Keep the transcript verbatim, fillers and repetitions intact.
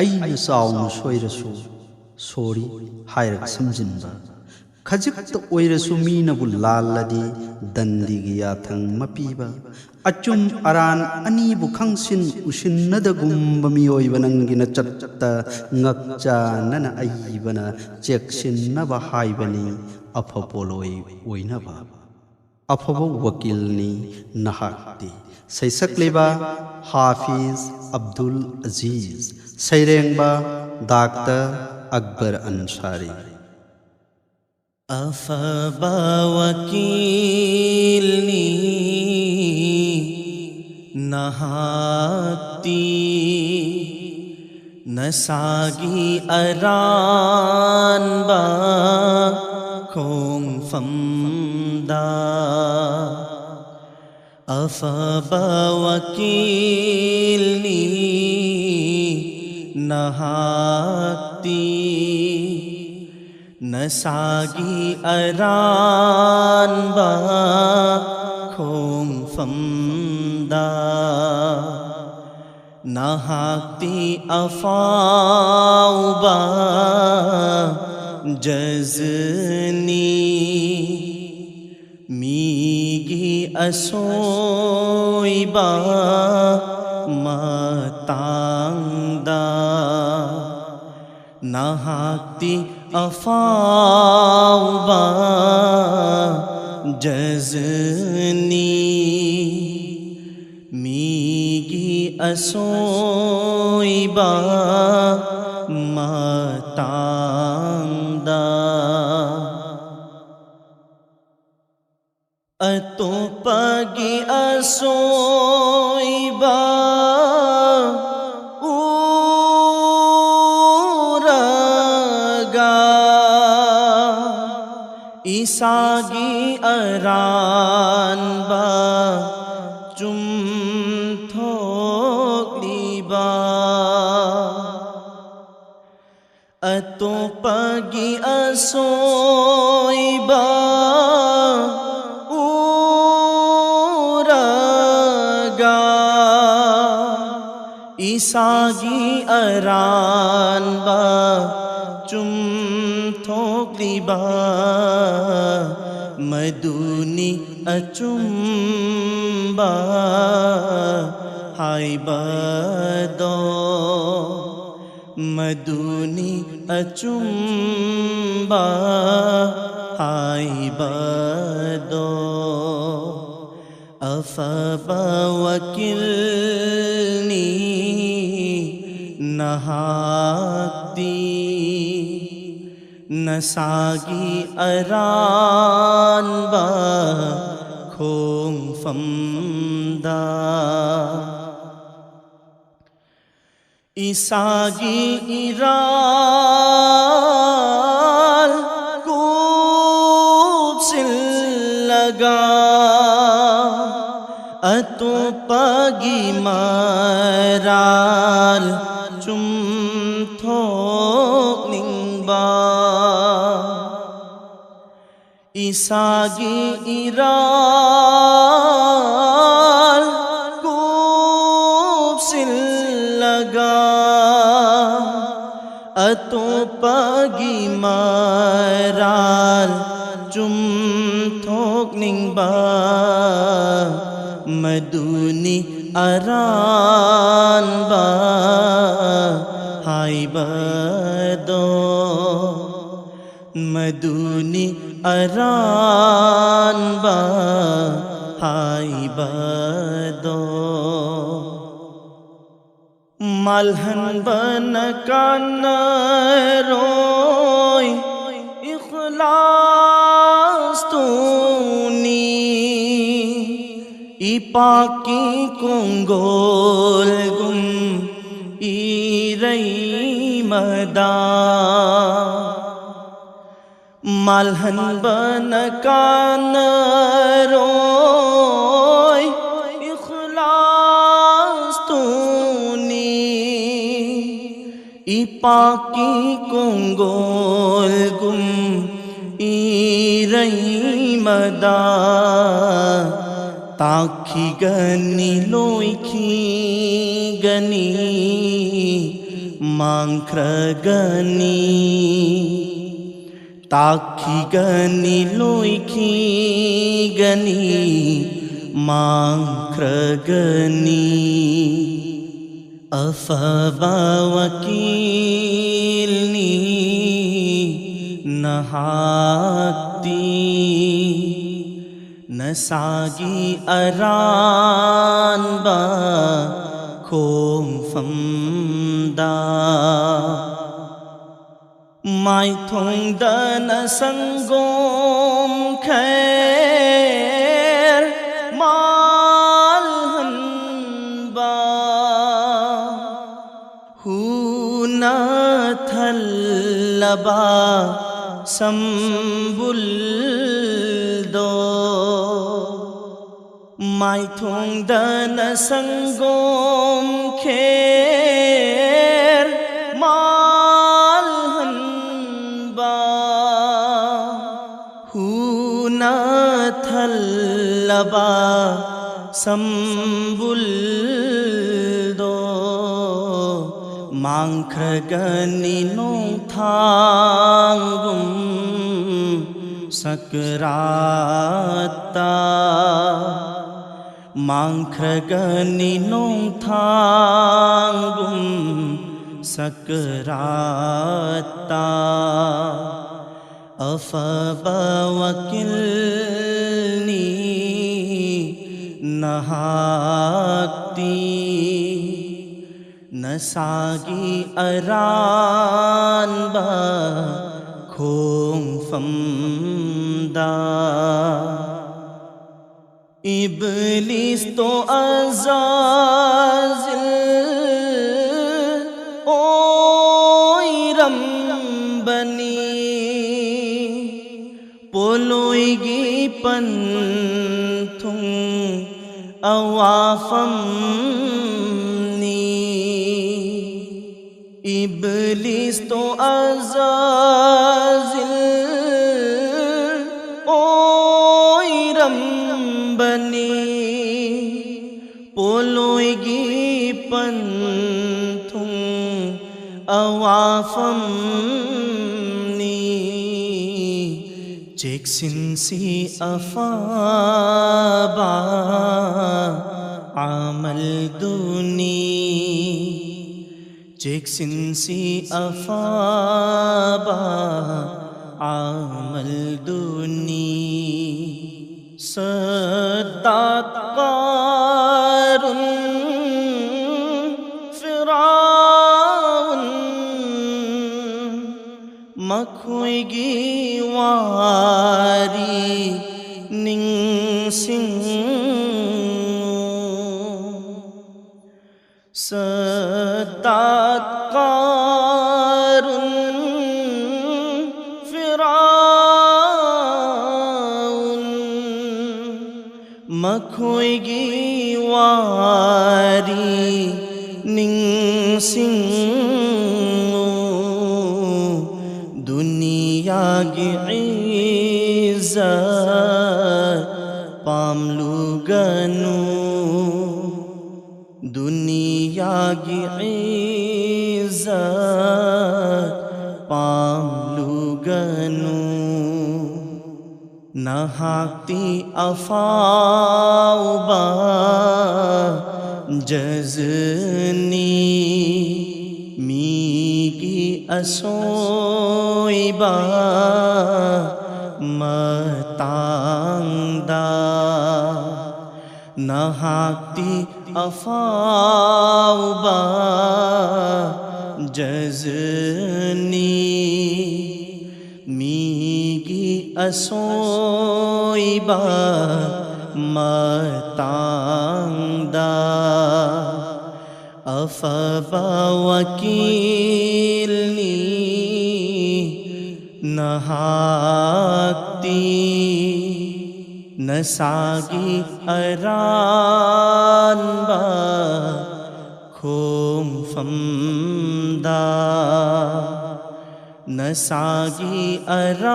ꯑꯩꯅ ꯆꯥꯎꯅ ꯁꯣꯏꯔꯁꯨ "ꯁꯣꯔꯤ" ꯍꯥꯏꯔꯒ ꯁꯝꯖꯤꯟꯕ, ꯈꯖꯤꯛꯇ ꯑꯣꯏꯔꯁꯨ ꯃꯤꯅꯕꯨ ꯂꯥꯜꯂꯗꯤ ꯗꯟꯗꯤꯒꯤ ꯌꯥꯊꯪ ꯃꯄꯤꯕ, ꯑꯆꯨꯝ ꯑꯔꯥꯟ ꯑꯅꯤꯕꯨ ꯈꯪꯁꯤꯟ ꯎꯁꯤꯟꯅꯗꯒꯨꯝꯕ ꯃꯤꯑꯣꯏꯕ ꯅꯪꯒꯤ ꯅꯆꯠꯇ ꯉꯛꯆꯥꯅꯅ ꯑꯏꯕꯅ ꯆꯦꯛꯁꯤꯟꯅꯕ ꯍꯥꯏꯕꯅꯤ, ꯑꯐ ꯄꯣꯠꯂꯣꯏ ꯑꯣꯏꯅꯕ꯫ ꯑꯐꯕ ꯋꯀꯤꯜꯅꯤ ꯅꯍꯥꯛꯇꯤ꯫ ꯁꯩꯁꯛꯂꯤꯕ ꯍꯥꯐꯤꯖ ꯑꯕꯗꯨꯜ ꯑꯖꯤꯖ, ꯁꯩꯔꯦꯡꯕ ꯗꯥꯛꯇꯔ ꯑꯛꯕꯔ ꯑꯟꯁꯥꯔꯤ꯫ ꯑꯐꯕ ꯋꯀꯤꯜꯅꯤ ꯅꯍꯥꯛꯇꯤ, ꯅꯁꯥꯒꯤ ꯑꯔꯥꯟꯕ ꯈꯣꯡꯐꯝꯗ꯫ ꯑꯐꯕ ꯋꯀꯤꯜꯅꯤ ꯅꯍꯥꯛꯇꯤ, ꯅꯁꯥꯒꯤ ꯑꯔꯥꯟꯕ ꯈꯣꯡꯐꯝꯗ꯫ ꯅꯍꯥꯛꯇꯤ ꯑꯐꯥꯎꯕ ꯖꯖꯅꯤ, ꯃꯤꯒꯤ ꯑꯁꯣꯏꯕ ꯃꯇꯥꯡꯗ꯫ ꯅꯍꯥꯛꯇꯤ ꯑꯐꯥꯎꯕ ꯖꯖꯅꯤ, ꯃꯤꯒꯤ ꯑꯁꯣꯏꯕ ꯃꯇꯥꯡꯗ꯫ ꯑꯇꯣꯞꯄꯒꯤ ꯑꯁꯣꯏꯕ ꯎꯔꯒ, ꯏꯁꯥꯒꯤ ꯑꯔꯥꯟꯕ ꯆꯨꯝꯊꯣꯛꯂꯤꯕ꯫ ꯑꯇꯣꯞꯄꯒꯤ ꯑꯁꯣꯏꯕ ꯎꯔꯒ, ꯏꯁꯥꯒꯤ ꯑꯔꯥꯟꯕ ꯆꯨꯝꯊꯣꯛꯂꯤꯕ, ꯃꯗꯨꯅꯤ ꯑꯆꯨꯝꯕ ꯍꯥꯏꯕꯗꯣ꯫ ꯃꯗꯨꯅꯤ ꯑꯆꯨꯝꯕ ꯍꯥꯏꯕꯗꯣ꯫ ꯑꯐꯕ ꯋꯥꯀꯤꯜꯅꯤ ꯅꯍꯥꯛꯇꯤ, ꯅꯁꯥꯒꯤ ꯑꯔꯥꯟꯕ ꯈꯣꯡꯐꯝꯗ꯫ ꯏꯁꯥꯒꯤ ꯏꯔꯥꯜ ꯀꯨꯞꯁꯤꯜꯂꯒ, ꯑꯇꯣꯞꯄꯒꯤ ꯃꯔꯥꯜ ꯆꯨꯝꯊꯣꯛꯅꯤꯡꯕ꯫ ꯏꯁꯥꯒꯤ ꯏꯔꯥꯜ ꯀꯨꯞꯁꯤꯜꯂꯒ, ꯑꯇꯣꯞꯄꯒꯤ ꯃꯔꯥꯜ ꯆꯨꯝꯊꯣꯛꯅꯤꯡꯕ, ꯃꯗꯨꯅꯤ ꯑꯔꯥꯟꯕ ꯍꯥꯏꯕꯗꯣ꯫ ꯃꯗꯨꯅꯤ ꯑꯔꯥꯟꯕ ꯍꯥꯏꯕꯗꯣ꯫ ꯃꯥꯜꯍꯟꯕꯅ ꯀꯥꯟꯅꯔꯣꯏ, ꯏꯈꯂꯥꯁ ꯇꯨꯅꯤ꯫ ꯏꯄꯥꯛꯀꯤ ꯀꯣꯡꯒꯣꯜꯒꯨꯝ ꯏꯔꯩꯃꯗ꯫ ꯃꯥꯜꯍꯟꯕꯅ ꯀꯥꯟꯅꯔꯣꯏ, ꯏꯈꯂꯥꯁ ꯇꯨꯅꯤ꯫ ꯏꯄꯥꯛꯀꯤ ꯀꯣꯡꯒꯣꯜꯒꯨꯝ ꯏꯔꯩꯃꯗ ꯇꯥꯛꯈꯤꯒꯅꯤ ꯂꯣꯏꯈꯤ꯫ ꯒꯅꯤ, ꯃꯥꯡꯈ꯭ꯔꯒꯅꯤ꯫ ꯇꯥꯛꯈꯤꯒꯅꯤ, ꯂꯣꯏꯈꯤꯒꯅꯤ, ꯃꯥꯡꯈ꯭ꯔꯒꯅꯤ꯫ ꯑꯐꯕ ꯋꯥꯀꯤꯜꯅꯤ ꯅꯍꯥꯛꯇꯤ, ꯅꯁꯥꯒꯤ ꯑꯔꯥꯟꯕ ꯈꯣꯡꯐꯝꯗ꯫ ꯃꯥꯏꯊꯣꯡꯗꯅ ꯁꯪꯒꯣꯝ ꯈꯦꯔ ꯃꯥꯜꯍꯟꯕ, ꯍꯨꯅ ꯊꯜꯂꯕ ꯁꯝꯕꯨꯜꯗꯣ꯫ ꯃꯥꯏꯊꯣꯡꯗꯅ ꯁꯪꯒꯣꯝ ꯈꯦꯔ ꯃꯥꯜꯍꯟꯕ, ꯍꯨꯅ ꯊꯜꯂꯕ ꯁꯝꯕꯨꯜꯗꯣ꯫ ꯃꯥꯡꯈ꯭ꯔꯒꯅꯤ ꯅꯣꯡꯊꯥꯡꯒꯨꯝ ꯁꯀ꯭ꯔꯥꯠꯇ꯫ ꯃꯥꯡꯈ꯭ꯔꯒꯅꯤ ꯅꯣꯡꯊꯥꯡꯒꯨꯝ ꯁꯀ꯭ꯔꯥꯠꯇ꯫ ꯑꯐꯕ ꯋꯥꯀꯤꯜꯅꯤ ꯅꯍꯥꯛꯇꯤ, ꯅꯁꯥꯒꯤ ꯑꯔꯥꯟꯕ ꯈꯣꯡꯐꯝꯗ꯫ ꯏꯕꯂꯤꯁꯇꯣ ꯑꯖꯥꯖꯤꯜ ꯑꯣꯏꯔꯝꯕꯅꯤ, ꯄꯣꯂꯣꯏꯒꯤ ꯄꯟꯊꯨꯡ ꯑꯋꯥꯐꯝꯅꯤ꯫ ꯏꯕꯂꯤꯁꯇꯣ ꯑꯖꯥꯖꯤꯜ ꯑꯣꯏꯔꯝꯕꯅꯤ, ꯄꯣꯂꯣꯏꯒꯤ ꯄꯟ ꯑꯋꯥꯐꯝꯅꯤ꯫ ꯆꯦꯛꯁꯤꯟꯁꯤ ꯑꯐꯕ ꯑꯃꯜꯗꯨꯅꯤ꯫ ꯆꯦꯛꯁꯤꯟꯁꯤ ꯑꯐꯕ ꯑꯃꯜꯗꯨꯅꯤ꯫ ꯁꯗꯥꯠ ꯀꯥꯔꯨꯟ ꯐꯤꯔꯥꯎꯟ ꯃꯈꯣꯏꯒꯤ ꯋꯥꯔꯤ ꯅꯤꯡꯁꯤꯡꯉꯨ꯫ ꯁꯗꯥꯠ ꯀꯥꯔꯨꯟ ꯐꯤꯔꯥꯎꯟ ꯃꯈꯣꯏꯒꯤ ꯋꯥꯔꯤ ꯅꯤꯡꯁꯤꯡꯉꯨ꯫ ꯗꯨꯅꯤꯌꯥꯒꯤ ꯏꯖꯠ ꯄꯥꯝꯂꯨꯒꯅꯨ꯫ ꯗꯨꯅꯤꯌꯥꯒꯤ ꯏꯖꯠ ꯄꯥꯝꯂꯨꯒꯅꯨ꯫ ꯅꯍꯥꯛꯇꯤ ꯑꯐꯥꯎꯕ ꯖꯖꯅꯤ꯫ ꯃꯤꯒꯤ ꯑꯁꯣꯏꯕ ꯃꯇꯥꯡꯗ ꯅꯍꯥꯛꯇꯤ ꯑꯐꯥꯎꯕ ꯖꯖꯅꯤ꯫ ꯃꯤꯒꯤ ꯑꯁꯣꯏꯕ ꯃꯇꯥꯡꯗ ꯑꯐꯕ ꯋꯥꯀꯤꯜꯅꯤ ꯅꯍꯥꯛꯇꯤ꯫ ꯅꯁꯥꯒꯤ ꯑꯔꯥꯟꯕ ꯈꯣꯡꯐꯝꯗ ꯅꯁꯥꯒꯤ ꯑꯔꯥꯟꯕ